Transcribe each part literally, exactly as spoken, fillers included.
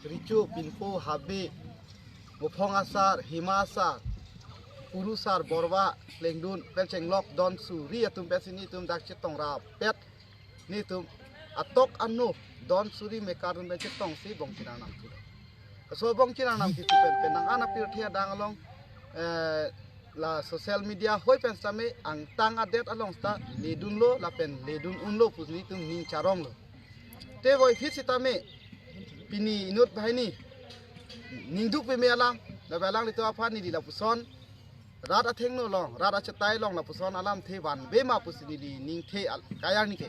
Richo, Pinpo, Habe, Muphong Asar, Hima Asar, Kuru Asar, Borwa, Lengdun, pen chenglok don suri atum pensi nelitum dak chetong rapet, nelitum atok ano don suri mekar atum pen chetongsi bongchinang nangthu. Laso bongchinang nangthu pen pen nang-an apirthe adang along, eh, la social media hoi pen sitame angtang adet along sita ledunlo lapen ledun unlo pusi nelitum ning charonglo. Te voiphit sitame pini inut banghini ning duk peme alam, lapen alanglitum aphan neli lapuson rat athengno along, rat achetai along lapuson alamthe vanve ma pusi neli ningthe al-, kayar nike.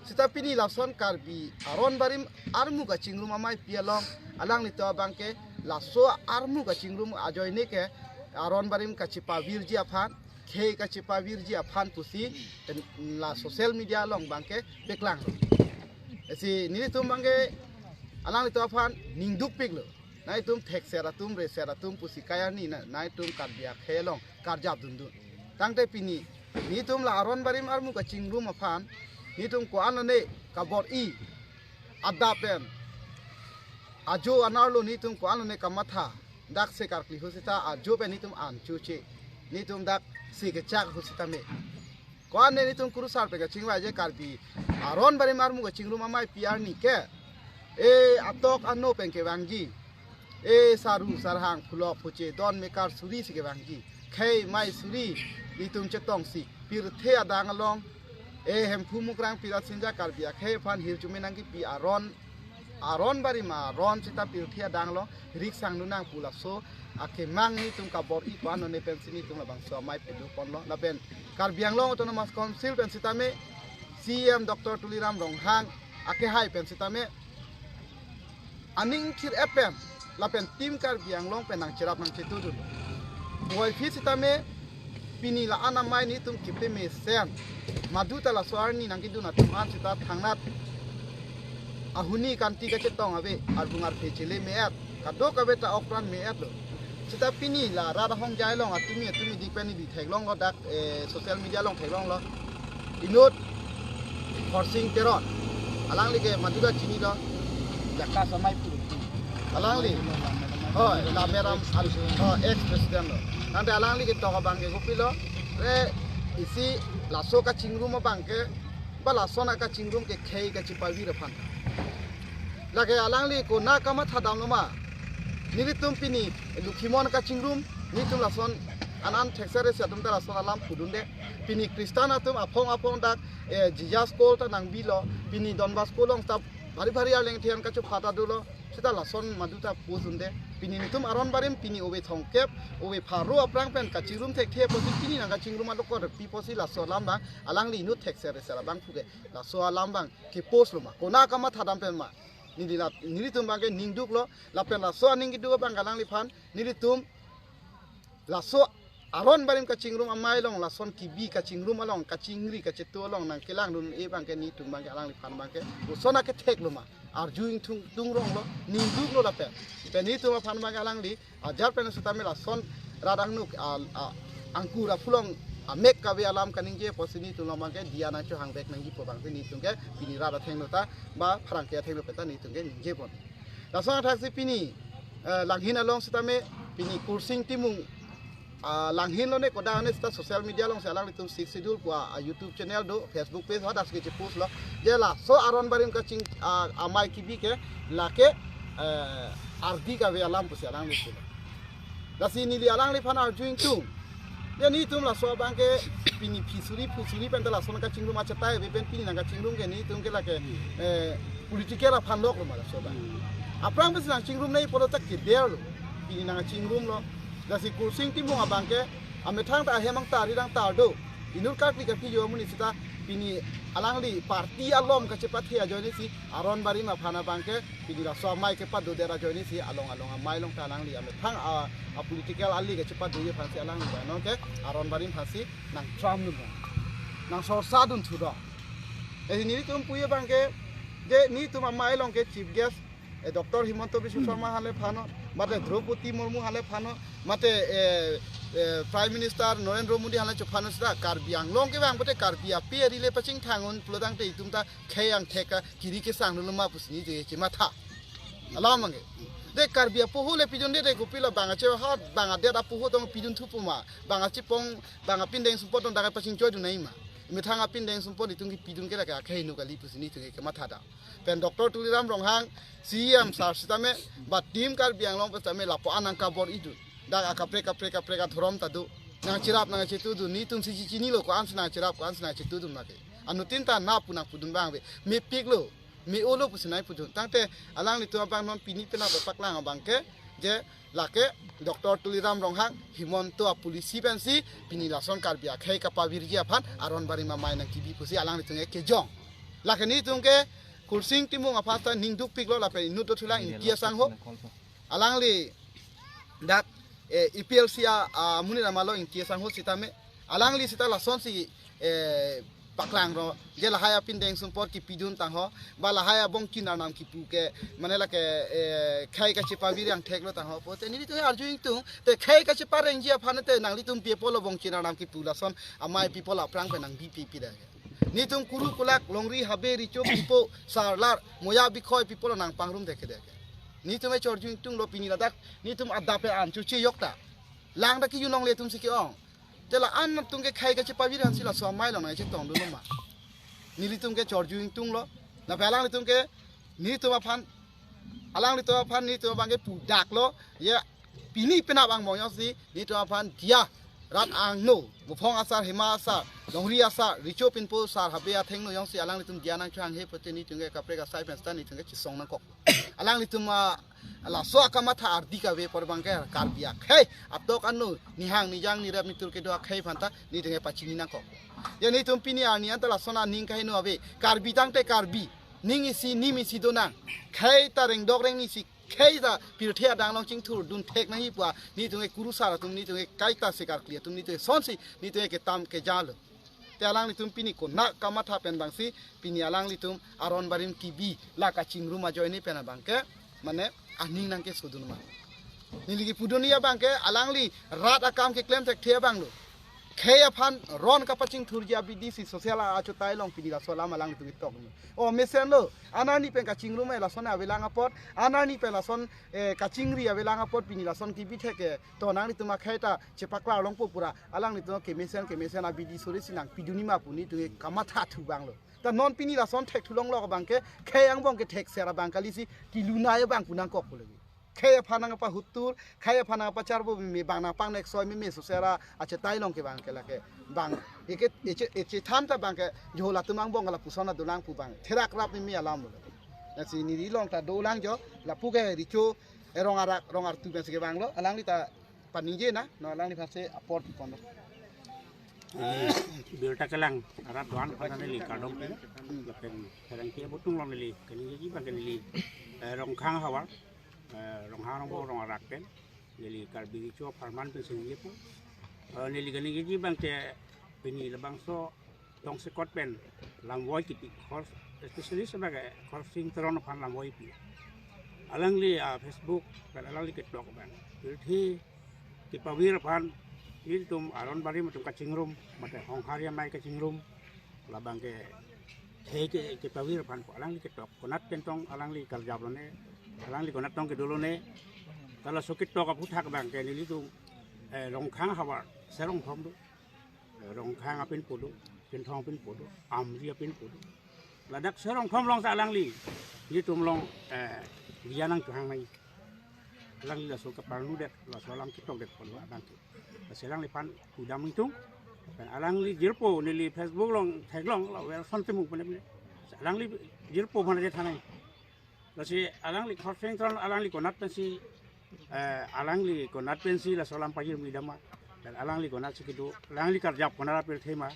Sita pini lason Karbi aron barim armu kachingrum ameipi along, alanglitum abangke laso armu kachingrum ajoine ke aron barim kachepavirji aphan, khei kachepavirji aphan pusi pen la social media along abangke paklang. Lasi nelitum abangke alanglitum aphan ning dukpiklo. Nangtum thekser atum, reser atum pusi kayar ni na, nangtum Karbi akhei along karjap dundun. Tangte pini nelitum la aron barim armu kachingrum aphan nelitum ko-an lone kabor-i, adap pen ajo anerlo nelitum ko-an lone kamatha, dak se karkli ahut sita ajo pen nelitum an choche, nelitum dak se kechak ahut sitame. Ko-an ne nelitum Kuru Asar pen kachingvai je Karbi aron barim armu kachingrum ameipi arni ke, e, atok ano pen kevangji, e, saru sarhang, pulok puche, don mekar suri si kevangji, khei mei suri nelitum chetongsi pirthe adang along, e, Hemphu Mukrang Pirat Sinja Karbi akhei aphan hirjume nangkipi aron, aron barim aron sita pirthe adang along riksang nunang pu laso akemang nelitum kabor-i ko-an lone pensi nelitum labangso amei pado ponlo. Lapen Karbi Anglong Autonomous Council pen sitame C E M Doctor Tuliram Ronghang akehai pen sitame aning thir-et pen lapen Team Karbi Anglong pen nangcherap nangchetudun. Voiphit sitame pini la-an amei nelitum kipemesen, maduta laso arni nangkedun atum an sita thangnat ahuni kanti kachetong ave, arbung arphe chele me-et, kadokave ta okpran me-etlo. Sita pini la rat ahongjai along atumi atumi dik pen neli theklonglo dak, eh, social media along theklonglo. Inut Khorsing Teron. Alangli ke maduta chinilo. Jaka samai pu. Alangli. Oh, Lameram, oh, ex president lo. Tangte alangli ketok abangke kopilo. Re isi laso kachingrum abangke, ba lason akachingrum ke khei kachepavir aphan. Lake alangli konat kamatha damlo ma? Nelitum pini Lokhimon kachingrum, nelitum lason an-an thekser reser atum ta lason alam pudunde. Pini Christian atum aphong aphong dak, eh, Jesus call ta nangbilo. Pini Don Bosco along ta bhari bhari arleng thian kachopha ta dolo. Sita lason maduta pudunde. Pini nelitum aron barim pini ove thomkep, ove pharo aphrang pen kachingrum thekthe pusi pini nangkachingrum alokor pi pusi laso alam abang alangli inut thekser reser abang puke. Laso alam abang ke-post lo ma? Konat kamatha dam pen ma? Neli la, nelitum abangke ning duklo, lapen laso aning keduk abang alangliphan, nelitum laso aron barim kachingrum amei along, lason kibi kachingrum along, kachingri kachetu along nangkelangdun-e abangke nelitum abangke alangliphan abangke kosonat ketheklo ma? Arju ingtung tungronglo, ning duklo lapen. Pen nelitum aphan abangke alangli ajat pen sitame lason rat angnuk, a, a, angkur aphulong amek kave alam kaningje pusi nelitum along abangke diya nangchohang vek nangji pu abangsi nelitum ke pini rat athengno ta ba pherangke athengno pen ta nelitum ke ningje pon. Lason athaksi pini, eh, Langhin along sitame pini Khorsing Timung, ah, Langhin lone kodak lone sita social media alongsi alanglitum Sixth Schedule pu a, a YouTube channel do, Facebook page hadak si keche-post lo. Je laso aron barim kaching, ah, amei kibi ke lake, eh, ardi kave alam pusi alangli pulo. Lasi neli alangliphan arju ingtung. Je nelitum laso abangke pini phi suri phu suri pen ta lason kachingrum achetai ave pen pini nangkachingrum ke nelitum ke lake, eh, political aphan loklo ma laso abang. Aphrang pensi nangchingrum nai pulo ta keder lo. Pini nangchingrumlo. Lasi Khorsing Timung abangke amethang ta ahem angtar ri angtar do. Inut karkli karkli yo amonit sita pini alangli party alom kachepathe ajoine si aron barim aphan abangke pini laso amei kepadodet ajoine si along along amei along ta alangli amethang a, a political ali kachepado ye aphansi alangli ba non ke aron barim aphansi nangtramdun, nangsorsadun thu do. Edi nelitum pu-e abangke je nelitum amei along ke chief guest, eh, Doctor Himanta Biswa Sarma aphan le phan non, mate Droupadi Murmu aphan le phan non, mate, eh, eh, Prime Minister Narendra Modi aphan le chophan non sita Karbi Anglong kevang pute Karbi ape ari le pachingthang un pulo tangte itum ta khei angthek akiri kesang dolo ma pusi neli je chematha. Alam abangke. De Karbi apoho le pidunde, de kopilo bang ache hat bang adet apoho tong pidunthu puma. Bang achepong, bang apindeng sumpot tong dakai pachingchoi dun nai ma. Methang apindeng sumpot itum kipidun ke lake akhei nu kali pusi nelitum ke mathada. Pen Doctor Tuliram Ronghang, C E M sir sitame, ba Team Karbi Anglong pen sitame lapu-an nangkabor-idun. Dak akaprek kaprek kaprek adhorom ta do. Nangcherap nangchetudun, nelitum si chichinilo ko-ansi nangcherap ko-ansi nangchetudun lake. Anuttin ta na pu nangpudun abang ave. Mepiklo, me-olo pusi nangpudun. Tangte alanglitum abang non pini penap paklang abangke, je lake Doctor Tuliram Ronghang, Himanta apolicy pensi pini lason Karbi akhei kapavirji aphan aron barim amei nangkebi pusi alanglitum ke kejong. Lake nelitum ke Kursing Timung aphan ta ning dukpiklo, lapen inut dothulang Ingti asangho. Alangli dak, eh, A P L C a, amonit amalo Ingti asangho sitame. Alangli sita lasonsi, eh, paklang ro. Je lahai apindeng sumpot kipidun tangho. Ba lahai abongchin arnam kipu ke, mane lake, eh, khei kachepavir angthek lo tangho. Pote nelitum arju ingtung, te khei kacheparengji aphan te nanglitum pi apotlo bongchin arnam kipu lason amei pi apotlo aphrang pen nangbipi pida. Nelitum kuru kulak, longri, habe, recho, pipo, sarlar, moya, bikhoi, pi apotlo nangpangrum deke deke. Nelitum e chorju ingtunglo pini ladak, nelitum adap e an chuchi yok ta. Lang dak kiyunong le atum si ke-ong. Te la-an atum ke khei kachepavir ansi laso amei along nangchetongdun ma. Nelitum ke chorju ingtunglo. Lapen alanglitum ke, nelitum aphan, alanglitum aphan nelitum abangke pudaklo. Ya, pini penap angbong jongsi nelitum aphan diya, rat angno, Muphong asar, Hema asar, longri asar, recho pinpo asar, habe athengno jongsi alanglitum diya nangchohanghe pote nelitum ke kaprek asai pen sita nelitum ke chesong nangkok. Alanglitum, ah, laso akamatha ardi kave apor abangke Karbi akhei atok ano nihang nijang nirep nitur kedo akhei aphan ta nelitum ke pachini nangkok. Ya nelitum pini arni anta lason aning kaheno ave. Karbi tangte Karbi. Ning isi, nim isi donang. Khei ta rengdok rengni si, khei ta pirthe adang along chingthurdun thek nangji pu a, nelitum ke kurusar atum, nelitum ke kaita sekarkli atum, nelitum ke sonsi, nelitum ke ketam kejalo. Te alanglitum pini konat kamatha pen abangsi, pini alanglitum aron barim kebi, la kachingrum ajoine pen abangke, mane aning nangkesodun ma. Neli kipudun abangke, alangli rat akam keklem thekthe abanglo. Khei aphan ron kapachingthurji abidi si social a-, achotai along pini laso alam alanglitum ketok. O mesenlo, anarni pen kachingrum e lason avelang apot, anarni pen lason, eh, kachingri avelang apot pini lason kebi thek ke, to nanglitum akhei ta chepaklar longpo pura, alanglitum kemesen kemesen abidi sore si nangpidun ma pu nelitum ke kamatha thu abanglo. Ta non pini lason thekthulonglo abangke, khei angbong ke thekser abang kali si, kilunai abang pu nangkok pu lagi. Khei aphan nangpahutur, khei aphan nangpacharbo meme, bang nangpangnek soi meme, social a-, achetai along ke abangke lake. Bang, eke, eche, echethan ta abangke, jo latum angbong lapuson adolang pu abang. Therak rap meme alam lo. Lasi neli along ta dolang jo, lapu ke recho, eh, rong arak, rong artu pensi kevanglo, alangli ta paningje na, non alangliphan si apor pon. Eh, birta kelang arat do-an aphan ta neli kardom pen. Lapen pherangke abutung along neli kaningjeji abangke neli, eh, Rongkhang havar, eh, Ronghang Rongbo Rong Arak pen, neli Karbi Recho apharman pensi ningjepo. Eh, neli kaningjeji abangke pini labangso tongsekot pen lamvoi kipi, Khor-, especially sebagai Khorsing Teron aphan lamvoi pi. Alangli, ah, Facebook pen alangli ketok abang, pirthe kepavir aphan, ilitum aron barim atum kachingrum, mate honghari amei kachingrum, labangke khei ke, kepavir aphan pu alangli ketok, konat pen tong alangli karjap lone, alangli konat tong kedo lone, ta laso ketok aphuthak abangke nelitum, eh, Rongkhang havar, Serongthom do. Rongkhang apinpo do, Pinthong apinpo do, Amri apinpo do. Ladak Serongthom along ta alangli, nelitum along, eh, diya nangchohang nai. Alangli laso kaparnu det, laso alam ketokdet pon abangke. Lasi alangliphan kudam ingtung. Pen alangli jirpo neli Facebook along theklong, la Wilson Timung pen pen. Alangli jirpo aphan aje thanai. Lasi alangli Khorsing Teron alangli konat pensi, eh, alangli konat pensi laso alam pajirmi dam ma. Dan alangli konat si kedo, alangli karjap konat apirthe ma.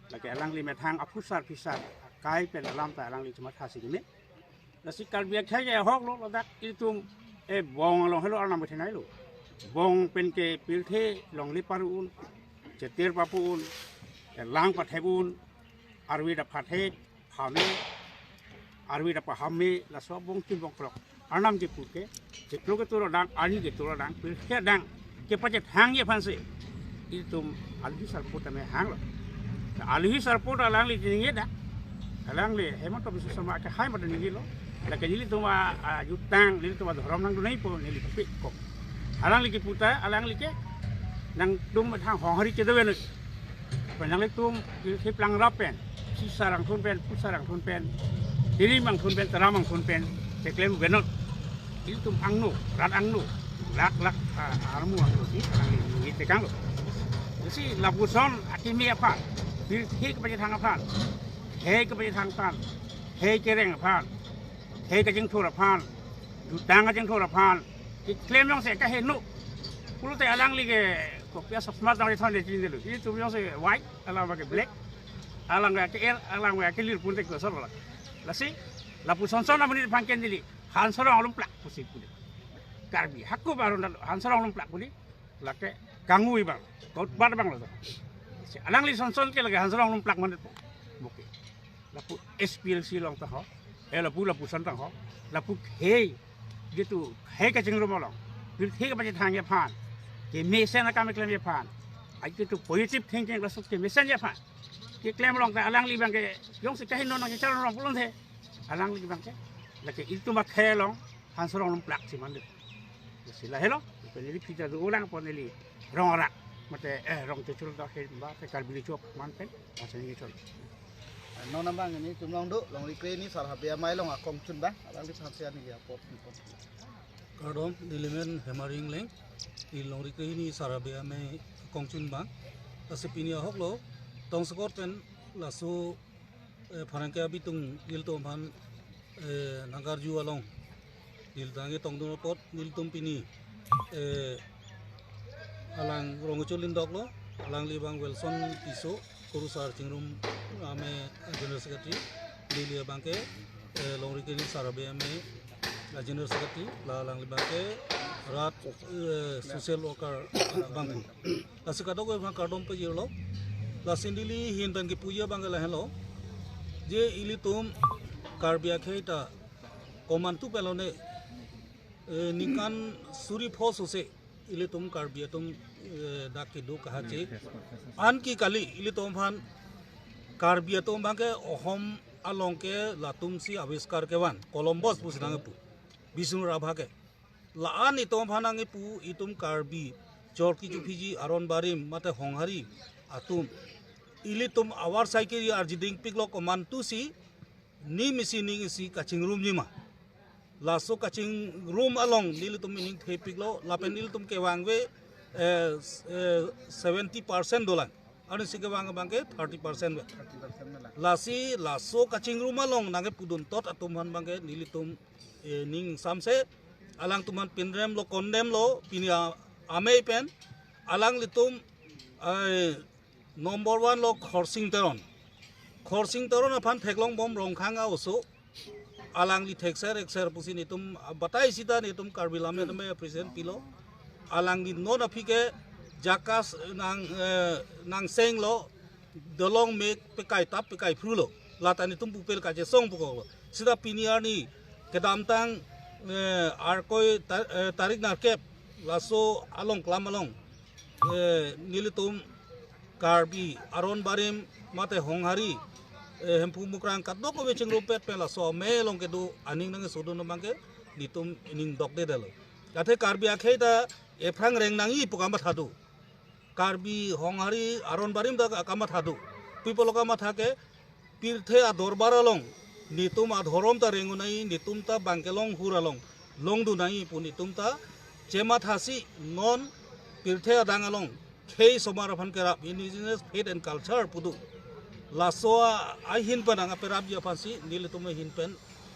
Lake alangli methang aphusar phisar, kai pen alam ta alangli chematha si keme. Lasi Karbi akhei ke ahok lo, ladak ilitum, eh, bong along helo arnam kethenei lo. Bong pen ke pirthe longle paru un, chetir papu un, eh, lang pathep un, arve ta pathep, hame, arve ta pahame, laso bongchin bongkrok arnam kepur ke, chiklo ketur adang, arni ketur adang, pirthe adang kepachethangji aphansi ilitum alohi sarpo tame hanglo. Alohi sarpo ta alangli ningje da. Alangli Himanta Biswa Sarma ke hai mata ningjelo. Lake nelitum a, a, jutang, nelitum adhorom nangdunaipo, neli pik ko. Alangli ke puta, alangli ke nangtum thang Honghari kedo venus. Pen nanglitum, isi plang rap pen, sisar angthun pen, pusar angthun pen, hirim angthun pen, taram angthun pen, keklem venut. Ilitum angno, rat angno, lak lak, ah, armu angno si, alangli nangtekanglo. Lasi lapuson akimi aphan, pirthe kepachethang aphan, hei kepachethang aphan, hei kereng aphan, hei kachingthur aphan, jutang kachingthur aphan, keklem jongsi kaheno pulote alangli ke kopi asap smat nangri thon de chin delu. Ilitum jongsi white, alangli ke black, alangli ke el, alangli ke lir pun te kosor la. Lasi, lapuson son amonit aphan kendili, Hansarong Longplak pusi pule. Karbi, hako baron dalo, Hansarong Longplak pule, lake kangui bang, kot bat bang lo. Si alangli son son ke lake Hansarong Longplak mandet po. Oke. Lapu S P L C along ta ho, eh, lapu lapuson ta ho, lapu hei, gitu, hei kachingrum along, pirthe kepachethang aphan, kemesen akam keklem aphan, ai gitu positive thinking laso kemesen aphan, keklem along ta alangli abang ke, jongsi kaheno nangkecharong pulote, alangli abang ke, lake ilitum akhei along, Hansarong Longplak si mandet. Si lahelo, pen neli pita do ulang pon neli rong arak, mate, eh, rong techul do he ba te Karbi Chok man pen, asa neli chol. Non abang nelitum along do, Longri Kre Hini Sar Habe Amei along akongchun abang, alangli thansi ani ya pot pot. Kardom, neli men Hemari Engleng, neli Longri Kre Hini Sar Habe Amei akongchun abang. Lasi pini ahok lo, tong sekot pen laso, eh, pherangke abitung nelitum aphan, eh, nangkarju along, nelitum ketongdun apot nelitum pini, eh, alang rong kechul indok lo, alangli abang Wilson Tisso, Kurusar Chingrum Amei General Secretary, neli abang ke, eh, Longri Kre Hini Sar Habe Amei, la General Secretary, la alangli abang ke rat, eh, social worker abang pu. Lasi kadokave aphan kardom pajirlo. Lasi neli ahin pen kepuji abang ke lahenlo. Je ilitum Karbi akhei ta komantu pen lone, eh, ningkan suri pho sose ilitum Karbi atum, eh, dak kedo kahache. Anke kali ilitum aphan Karbi atum abang ke Ahom along ke latum si aviskar kevan, Columbus pusi nangpu. Bisnu Rabha ke. La-an itum aphan nangpu itum Karbi, Chorki Chuphiji, Aron Barim, mate Honghari atum. Ilitum avarsai kiri arjiding piklo komantu si, ning isi ning isi kachingrumji ma. Laso kachingrum along nelitum ining thepiklo, lapen nelitum kevang ave, eh, s-, eh, seventy percent dolang. Ansi kevang abang ke thirty percent ave. Thirty percent dolang. Lasi laso kachingrum along nangkepudun tot atum aphan abang ke nelitum, eh, ning samse, alangtum aphan pinrem lo, kondem lo, pini a-, amei pen, alanglitum, eh, number one lo Khorsing Teron. Khorsing Teron aphan theklong bom Rongkhang a-oso. Alangli thekser ekser pusi nelitum batai sita nelitum Karbi Lammet Amei aphan present pilo. Alangli non aphi ke jakas nang, eh, nangseng lo, dolong mek pekai tap pekai phru lo. Lata nelitum pupel kachesong pukok lo. Sita pini arni kedamtang, eh, Arkoi ta-, eh, tarik nerkep laso along klam along, eh, nelitum Karbi, Aron Barim, mate Honghari, eh, Hemphu Mukrang kadokave chingrumpet pen laso amei along kedo aning nangkesodun abang ke nelitum ining dokdedetlo. Athe Karbi akhei ta ephrang reng nangji pu kamatha do. Karbi, Honghari, Aron Barim ta kamatha do. Pi pulo kamatha ke pirthe adorbar along nelitum adhorom ta reng un-e, nelitum ta bang kelong hur along longdun nangji pu nelitum ta chemathasi non pirthe adang along khei osomar aphan kerap, indigenous faith and culture pu do. Laso a-, ahin pen nangkaperapji aphansi nelitum ahin pen,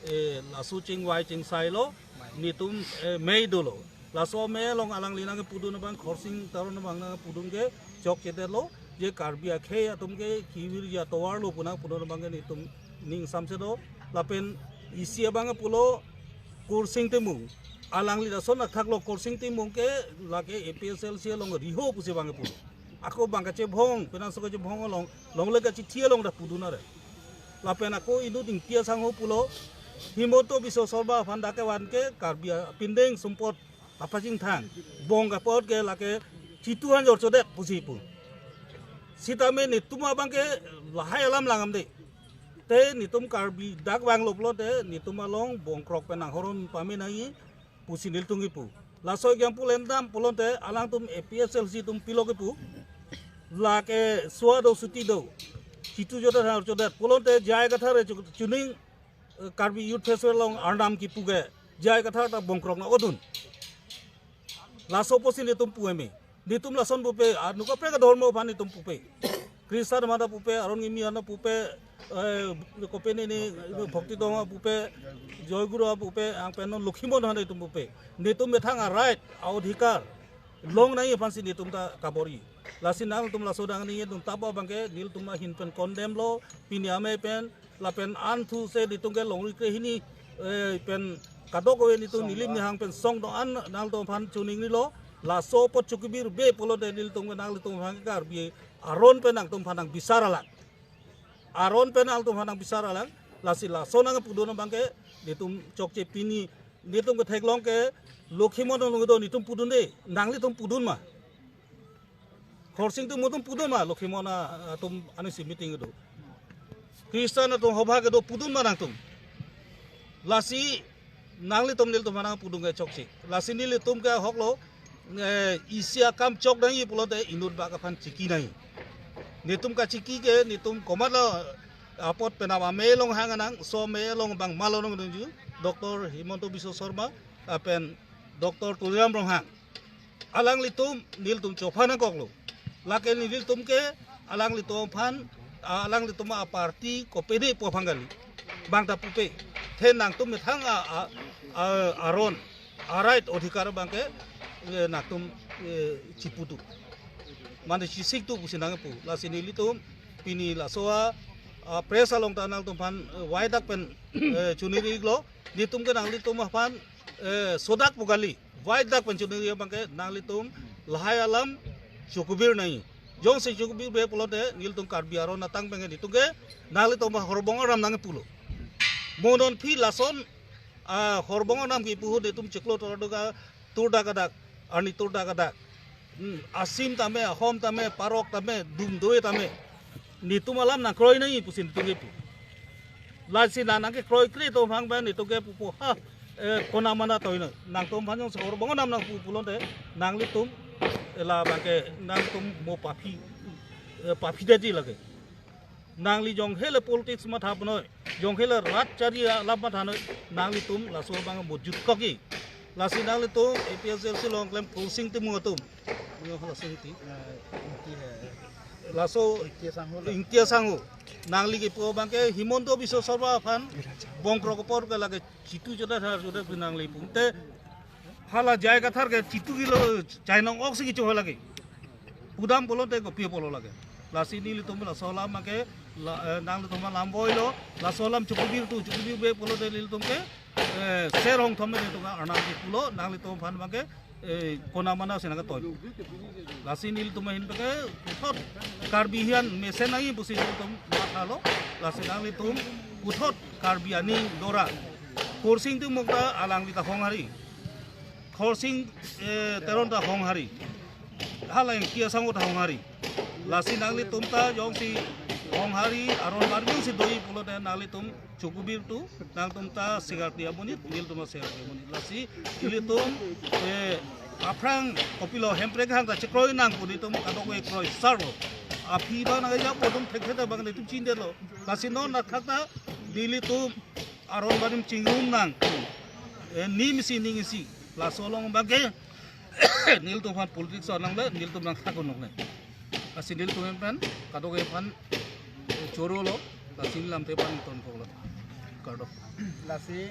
eh, laso chingvai chingsai lo, nelitum, eh, mei dolo. Laso amei along alangli nangkepudun abang, Khorsing Teron abang nangkepudun ke chokchedetlo, je Karbi akhei atum ke kevirji atovar lo pu nangpudun abang ke nelitum ning samse do. Lapen isi abang pulo Kursing Timung. Alangli lason athak lo, Kursing Timung ke lake A P H L C along riho pusi abang pulo. Ako bang kachebhong, penang so kachebhong along, longle kachithi along dak pudun are. Lapen ako inut Ingti Sangho pulo, Himanta Biswa Sarma aphan dak kevan ke Karbi apindeng sumpot apachingthang. Bong kapot ke lake chitu hanjor chodet pusi pu. Sitame nelitum abang ke lahai alam langdamde. Te netum Karbi dak vanglo pulote netum along bongkrok pen nang horon pame nangji pusi nelitum kipu. Laso example endam pulote alangtum A P H L C atum pilo kipu. Lake sua do suti do. Chitu jodat har jodat pulote J I Kathar chu-, chuning, eh, Karbi Youth Festival along arnam kipu ke J I Kathar ta bongkrok nang-odun. Laso pusi netum pu eme. Netum lason pupe, anu kaprek adhormo aphan netum pupe. Khristan mada pupe, aron kimi ana pupe, eh, kopene ni, Bhakti Dong pupe, Joy Guru pupe, angpen non Lokhimon hana netum pupe. Netum methang a-right, a-odhikar long nangji aphansi netum ta kabor-i. Lasi nangtum laso dang ni netum tapa abangke, nelitum ahin pen condemn lo, pini amei pen, lapen anthuse netum ke longri krehini, eh, pen kadokave netum nilim nihang pen song do-an nangtum aphan chuning rilo. Laso apot chukibir be pulote nelitum ke nanglitum aphan Karbi aron pen nangtum aphan nang bisar alang. Aron pen nangtum aphan nang bisar alang. Lasi laso nang pudun abangke netum chokche, pini netum ke theklong ke Lokhimon along do netum pudunde, nanglitum pudun ma. Khorsing atum atum pudun ma, Lokhimon atum anisi meeting do. Khristan atum hobha kedo pudun ma nangtum. Lasi nanglitum nelitum aphan nang pudun ke chokche. Lasi nelitum ke ahoklo, eh, isi akam chok nangji pulote inut bak aphan chiki nangji. Netum kachiki ke netum komatlo apot penap amei along hang nang, so amei along abang malonong dunju, Doctor Himanta Biswa Sarma, lapen Doctor Tuliram Ronghang. Alanglitum nelitum chopha nangkoklo. Lake nelitum ke alanglitum aphan, a-, alanglitum a-party kopene pu aphan kali. Bang ta pupe. The nangtum methang a, a, a, aron, a-right odhikar abangke, eh, nangtum, eh, chiputu. Mane chisik tu pusi nangpu. Lasi nelitum pini laso a, a, press along ta nangtum aphan, eh, waidak pen, eh, chuniri iklo. Netum ke nanglitum aphan, eh, sodak pu kali. Waidak pen chuniri abangke nanglitum lahai alam chukubir nangji. Jongsi chukubir be pulote nelitum Karbi aron atang pen netum ke nanglitum horbong aram nang pulo. Mo non aphi lason, ah, horbong aram kipu ahut netum chiklo tor do ka tur dak adak, arni tur dak adak. Hmm, Asim tame, Ahom tame, Parok tame, Dumdoi tame. Netum alam nangkroi nangji pusi netum kipu. Lasi nang nangkekroikre atum aphan pen netum ke pupo ha, eh, kona mana toino. Nangtum aphan jongsi horbong aram nang pu pulote nanglitum, eh, labangke nangtum mo paphi, eh, paphi daji lake. Nangli jong hele politics matha punoi, jong hele rat chari alam mathanoi, nanglitum laso abang mo jutkokji. Lasi nanglitum A P H L C along klem Khorsing Timung atum. Yo, Khorsing ti. Laso Ingti Sangho. Nangli kipu abangke Himanta Biswa Sarma aphan bongkrok apor ke lake chitu joda thar joda pu nangli pu. Te hala J I Kathar ke chitu kilo chainong oksi kicho lake. Pudam pulote kopi apotlo lake. Lasi nelitum laso alam ke la, eh, nanglitum alam boilo, laso alam chukubir tu, chukubir be pulote nelitum ke, eh, ser hong thom netum arnam kipulo, nanglitum aphan abangke, eh, kona mana si nangketoi. Lasi nelitum ahin pen ke puthot Karbi hian mesen nangji pusi nelitum mathalo. Lasi nanglitum puthot Karbi aning dora. Khorsing Timung ta alangli ta Honghari. Khorsing, eh, Teron ta Honghari. Hala Ingti Sangho ta Honghari. Lasi nanglitum ta jongsi Honghari aron barim si doji pulote nanglitum chukubir tu, nangtum ta sigar ti amonit, nelitum ta sigar ti amonit. Lasi ilitum, eh, aphrang kopilo Hemprek hang ta chekroi nang pu netum kadokave kroisarlo. Aphi abang nang ya podum thekthek abang netum chindetlo. Lasi non athak ta nelitum aron barim chingrum nang. Eh, nim isi ning isi. Laso along abangke nelitum aphan politics anang le, nelitum nang thakun nok ne. Lasi nelitum pen, kadokave aphan, eh, chorolo, lasi lamthe aphan tonkoklo. Kardom. Lasi,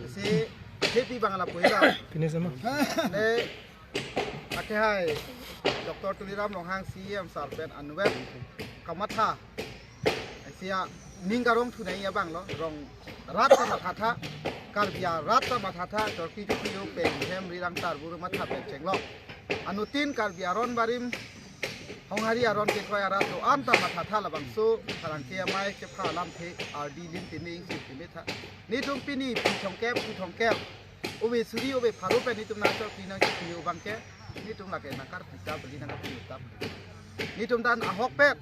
lasi, K P bang lapu ila. Finish ma? Ne, akehai, Doctor Tuliram Ronghang C E M sir pen anvet kamatha. Asia ning karong thunai abang lo, rong rat ta mathatha, Karbi arat ta mathatha, jorki jorki yo pen hem rirang tarbur matha pen chenglo. Anuttin Karbi aron barim, Honghari aron kekroi arat do-an ta mathatha labangso, harang ke amei chepha lamthe, ardi lim tini ing sim timi tha. Netum pini, pi thongkep, pi thongkep. Ove suri, ove pharo pen netum nangchok, pi nangchok, pi abangke, netum lake nangkarpi ta, beli nangkarpi ta. Netum ta ahokpet,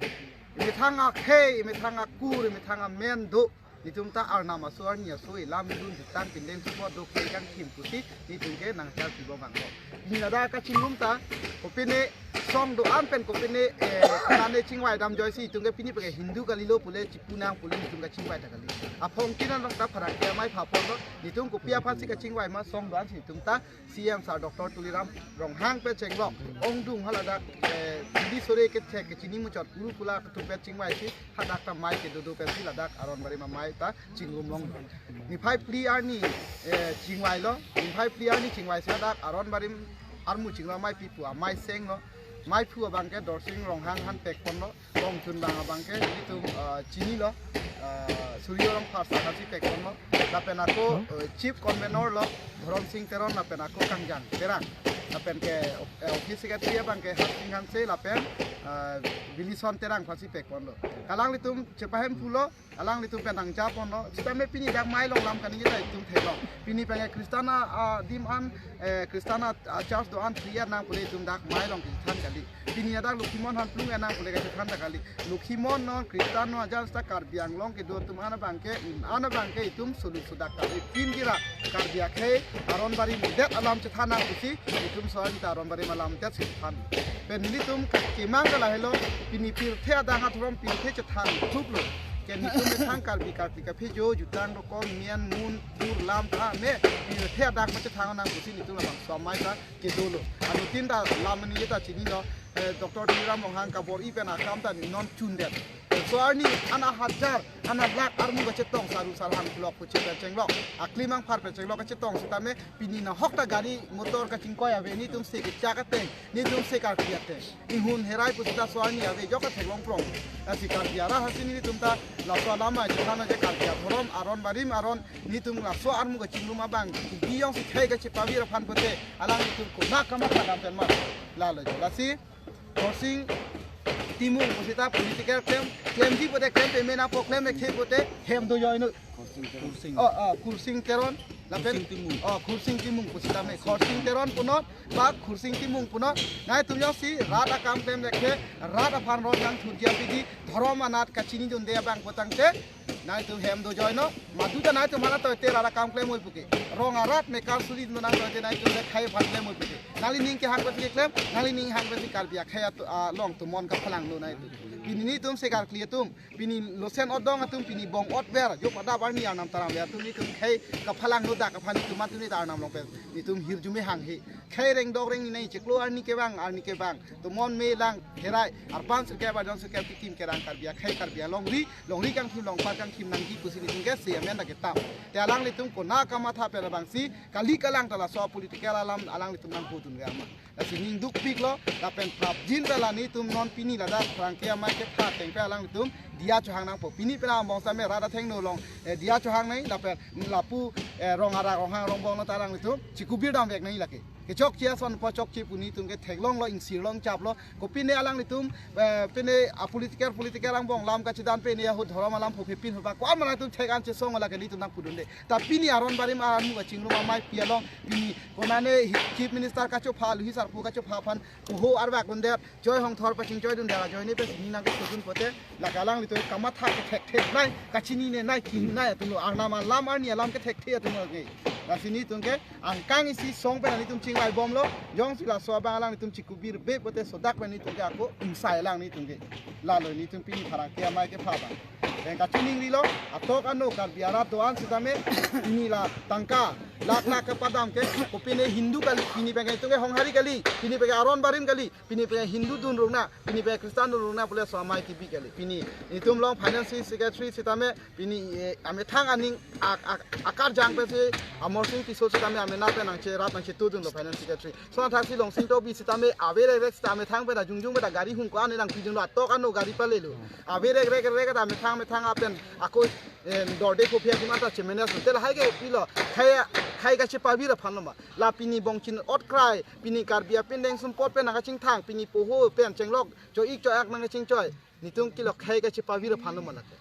emethang akhei, emethang akur, emethang amen do. Netum ta arnam aso arni aso elam dun jutang pindeng support do khei kangthim pusi netum ke nangchar pibom abang lo. Pini ladak kachingrum ta, kopine song do-an pen kopine, eh, nane chingvai damjoi si itum ke pini pake Hindu kalilo pule chipu nang pule netum kachingvai ta kali. Aphong kinan long ta pherangke amei phapon lo, netum kopi aphan si kachingvai ma song do-an si netum ta C M sir Doctor Tuliram Ronghang pen chenglok ongdung haladak, eh, Bidi sore kethek kechini muchot kuru kula ketum pen chingvai si hadak ta mei kedo do pen si ladak Aron Barim amei ta chingrum long. Niphai phli arni, eh, chingvai lo, niphai phli arni chingvai si hadak Aron Barim armu chingrum amei pipu amei seng lo, meiphu abang ke Dorsing Ronghang aphan pekpon lo, kongchun bang abang ke itum, ah, chini lo, ah, Suryo Rongphar sir aphan si pekpon lo, lapen ako, eh, chief convener lo Dhorom Sing Teron, lapen ako Kangjang Terang, lapen ke, eh, office secretary abang ke Harsing Hanse, lapen, ah, Bilison Terang aphan si pekpon lo. Alanglitum chepahemphu lo, alanglitum pen nangchapon lo. Sitame pini dak mei long lam kaningje ta itum theklong. Pini pengen Christian a, adim an, eh, Christian a, a church do-an phli-et nang pule itum dak mei long kethan kali. Pini ladak Lokhimon aphan plung-et nang pule kethan ta kali. Lokhimon non Christian non ajat ta Karbi Anglong kedo atum an abang ke, un an abang ke itum solu sodak kali. Pini ra Karbi akhei Aron Barim det alam chethan nang pusi itum so-an ta Aron Barim alam det si than. Pen nelitum kachemang ke lahelo, pini pirthe adang adhorom pirthe chethan thup lo. Ke netum methang Karbi Karbi kaphi jo jutang rokong mian mun pur lam tha me pirthe adang ma chethan nang pusi netum labangso amei ta kedo lo. Anuttin ta lam ni ta chini lo, eh, Doctor Tuliram Ronghang kabor-i pen akam ta ni non chundet. So arni ana hajar, ana lakh armu kachetong saru sarhang lok puchi pen chenglok. Aklimang phar pen chenglok kachetong sitame pini nahok ta gari motor kachingkoi ave netum se kechak ateng, netum se karpi ateng. Inghun herai pusi ta so arni ave jok theklong prong. Lasi Karbi arat hasi netum ta laso alam ai chethan je Karbi adhorom Aron Barim aron netum laso armu kachingrum abang. Biyong si khei kachepavir aphan pote alanglitum kona kamatha dam pen ma. Lalo jo. Lasi Khorsing Timung pusita political claim, claim di pote claim payment apo claim ekhe pote hem do join. Khorsing Teron. Oh, oh, Khorsing Teron. Lapen Khorsing Timung. Oh, Khorsing Timung pusitame. Khorsing Teron punon, ba Khorsing Timung punon. Nangtum jongsi rat akam claim lekhe, rat aphan ron nangthurji apidi, dhorom anat kachinidunde abang potangte. Nangtum hem do join no. Madu ta nangtum mana toite rat akam claim oi puke. Rong arat mekar suri no nang toite nangtum le khei aphan claim oi puke. Nangli ning kehang pasi claim, nangli ning hang pasi Karbi akhei atu, ah, long tumon kaphalang lo nangtum. Pini netum se karkli atum, pini losen odong atum, pini bong otver, jo pada barni arnam taram ver atum netum khei kaphalang lo dak aphan netum atum ni ta arnam long pen netum hirjume hanghe. Khei rengdok rengni nai chiklo arni kevang, arni kevang. Tumon me lang herai, arpan sirkep ajon sirkep kikim kerang Karbi akhei Karbi alongri, longri kangthim longpat kangthim nangji pusi netum ke se amen ta ketam. Te alanglitum kona kamatha pen abangsi, kali kalang ta laso political alam alanglitum nanghodun gama. Lasi ning dukpik lo, lapen prapjin ta la netum non pini ladak pherangke amei ketha ateng pen alanglitum diya chohang nangpo. Pini pen ambong same rat athengno along, eh, diya chohang nai, lapen lapu, eh, rong arak ronghang rongbong lo ta alanglitum chikubir damvek nai lake. Kechokche ason pachokche pu netum ke theklong lo, ingsir long chap lo. Kopine alanglitum, eh, pine a political political angbong lam kachidan pine ahut dhorom alam phophepin huba ko amala tum thek an chesong lake netum nangpudunde. Ta pini Aron Barim armu kachingrum amei pi along pini konane hi-, Chief Minister kachopha, Luhi Sarpo kachopha aphan, oho arvak undet, Joy Hongthor pachingjoidundet, Joy ne pe sini nang kechudun pote, lake alanglitum kamatha kethekthe nai, kachinine nai, kinu nai atum lo, arnam alam arni alam kethekthe atum lo ke. Lasi netum ke angkang isi song pen netum chingvaibomlo, jongsi laso abang alanglitum chikubirbe pote sodak pen netum ke ako ingsai lang netum ke. Lalo netum pini pherangke amei kepha abang. Pen kachiningrilo, atok ano Karbi arat do-an sitame, pini la tangka, lakh lakh kepadam ke, kopine Hindu kali, pini pengen netum ke Honghari kali, pini pengen Aron Barim kali, pini pengen Hindu dun rungna, pini pengen Christian dun rungna pule so amei kibi kali. Pini netum long finance secretary sitame, pini, eh, amethang aning ak-, ak-, akarjang pensi Amarsing Tisso sitame amenat pen nangcherap nangchetudunlo finance secretary. So athak si Longsing Tokbi sitame averekrek sitame thang pen jongjung pen gari hung ko-an nangpidunlo, atok ano gari palelo. Averekrek rek ta amethang amethang apen ako, eh, dorde kopi adim anta chemenes tel hai ke pilo. Khei, khei kachepavir aphan lo ma. La pini bongchin otkrai, pini Karbi apindeng sumpot pen nangkachingthang, pini poho pen chenglok, cho-ik cho-ak nangkachingchoi. Netum kilo khei kachepavir aphan lo ma lake.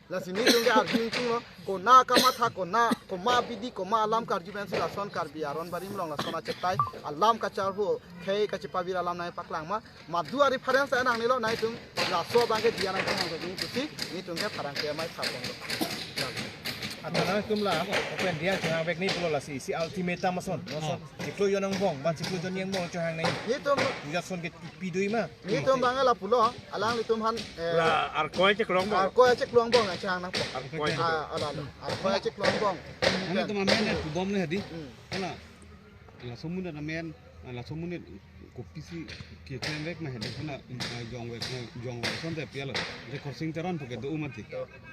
Lasi nelitum ke arju ingtung lo, kona kamatha, kona, komat abidi, komat alam karju pensi lason Karbi aron barim along lason achetai alam kacharvo, khei kachepavir alam nangpaklang ma, madu a-reference nangne lo, nelitum laso abang ke diya nangkehang bagi pusi nelitum ke pherangke amei thapon lo. Atha nangtum la open diya chehang bagi pulo, lasi isi ultimatum ason, lason chiklo jon angbong, ban chiklo jon angbong chehang nangji. Nelitum, nelitum lason ke pidui ma. Nelitum abang ke lapulo, alanglitum aphan, eh, la Arkoi cheklong angbong. Arkoi cheklong angbong chehang nangpo. Arkoi. Ah, ala, ala. Arkoi cheklong angbong. Nangtum amen ne pubom ne hadi. Hmm. Ala, laso amonit amen, ah, laso amonit kopisi keklem vek ma hadi, hala, ah, jong vek, ah, jong vek asonte pi lo. Je Khorsing Teron puke do mati.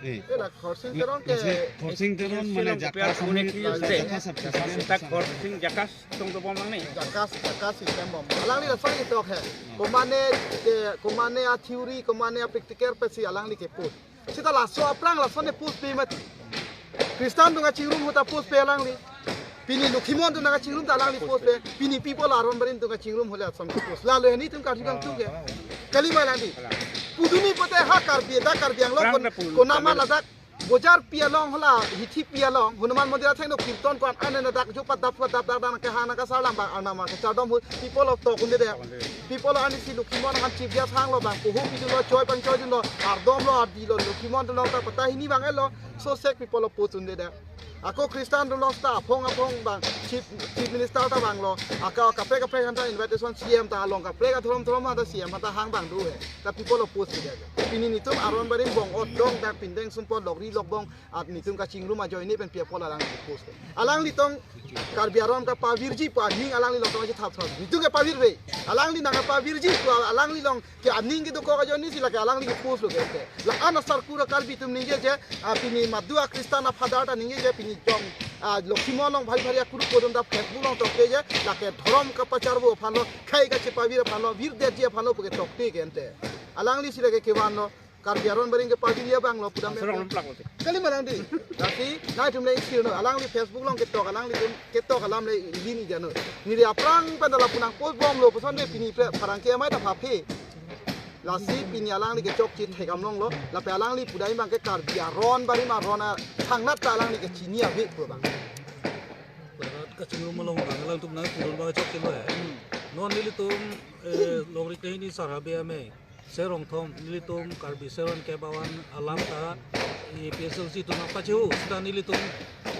Eh. Eh, la Khorsing Teron ke, la si Khorsing Teron mane Jakas amonit, Jakas aphan. Seta Khorsing Jakas tong dobom nangne. Jakas, Jakas si klembom. Alangli lason ketok he. Komatne, eh, komatne a-theory, komatne a-practical pensi alangli ke-post. Seta laso aphrang lason ne-post pe mati. Christian atum kachingrum ahut ta post pe alangli. Pini Lokhimon atum kachingrum ta alangli post pe. Pini people aron barim atum kachingrum ahut le ason post. Lalo nelitum karju ingtung ke. Kali ma alangli. Pudunji pote ha Karbi, dak Karbi Anglong kon, konat ma ladak bojar pi along, hala hithi pi along, Hanuman Mandir athengno kirtan ko-an an dak jok pat dap pat dap dak dan kehang nangkasarlam abang, arnam kachardom ahut people atum tok un'edet. People atum, isi Lokhimon aphan chief guest hanglo abang, puhu pidunlo, choi pangchoi dunlo, ardom lo, ardi lo, Lokhimon dunlo ta patahini abang elo, so sek people atum post un'edet. Ako Christian dunlo ta aphong aphong abang, chief, chief minister ta vanglo, ako kaprek kaprek aphanta invitation, C M ta along kaprek adhorom dhorom aphanta C M aphanta hang abang do he. Ta people atum post un'edet. Pini nelitum aron barim bong-ot dong ta pindeng sumpot lokri lokbong at nelitum kachingrum ajoine pen people alangli post. Alangli tong Karbi aron kapavirji pu aning alangli along tong aji thap thap. Nelitum ke pavirve. Alangli nangpavirji pu alangli along ke aning kedokok ajoine si lake alangli ke-post lo ke. La-an asarkur a-Karbi atum ningje je, ah, pini madu a-Christian a-father ta ningje je, pini jong, ah, Lokhimon along bhari bhari akuru kodon ta Facebook along tokte je, lake dhorom kapacharvo aphan lo, khei kachepavir aphan lo, virdetji aphan lo puke tokte ke ante. Alangli si lake kevan lo, Karbi aron barim ke party dia abang lo pudam. Asal orang plak mati. Kali ma alangli. Lasi nelitum le iskir no, alangli Facebook along ketok, alanglitum ketok alam le lini jano. Neli aphrang pen ta lapu nang-post bomlo, puson de pini pre pherangke amei ta phaphe. Lasi pini alangli kechokche thekdam longlo, lapen alangli pudam abang ke Karbi aron barim aron a thangnat ta alangli kechini ave pu abang. Kachingrum along abang, alangtum nangpudun abang chokche lo ya. Hmm. Non nelitum, eh, longri kahini sar habe amei. Serong thom, nelitum Karbi Seron kebawan alam ta, APHLC atum nangpachehu, seta nelitum,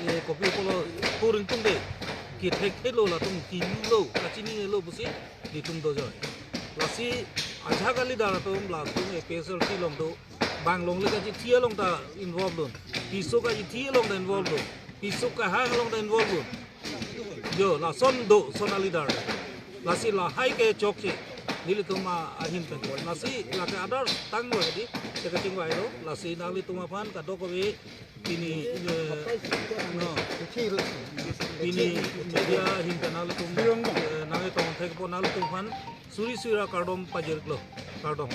eh, kopi pulo puring tung de, kethek thelo latum kilu lo, kachinilo pusi, nelitum dojoi. Lasi, ajahak a-leader atum latum APHLC along do, bang longle kachithi along ta involve dun, piso kachithi along ta involve dun, piso kahang along ta involve dun. Jo, lason do, son a-leader. Lasi lahai kechokche. Nelitum a-, ahin pen. Lasi lake adar tanglo di, te kachingvai lo. Lasi nanglitum aphan kadokave pini, eh, no. Pini media ahin pen nanglitum, eh, nangtong thekpo nanglitum aphan suri suri ra kardom pajirlo. Kardom.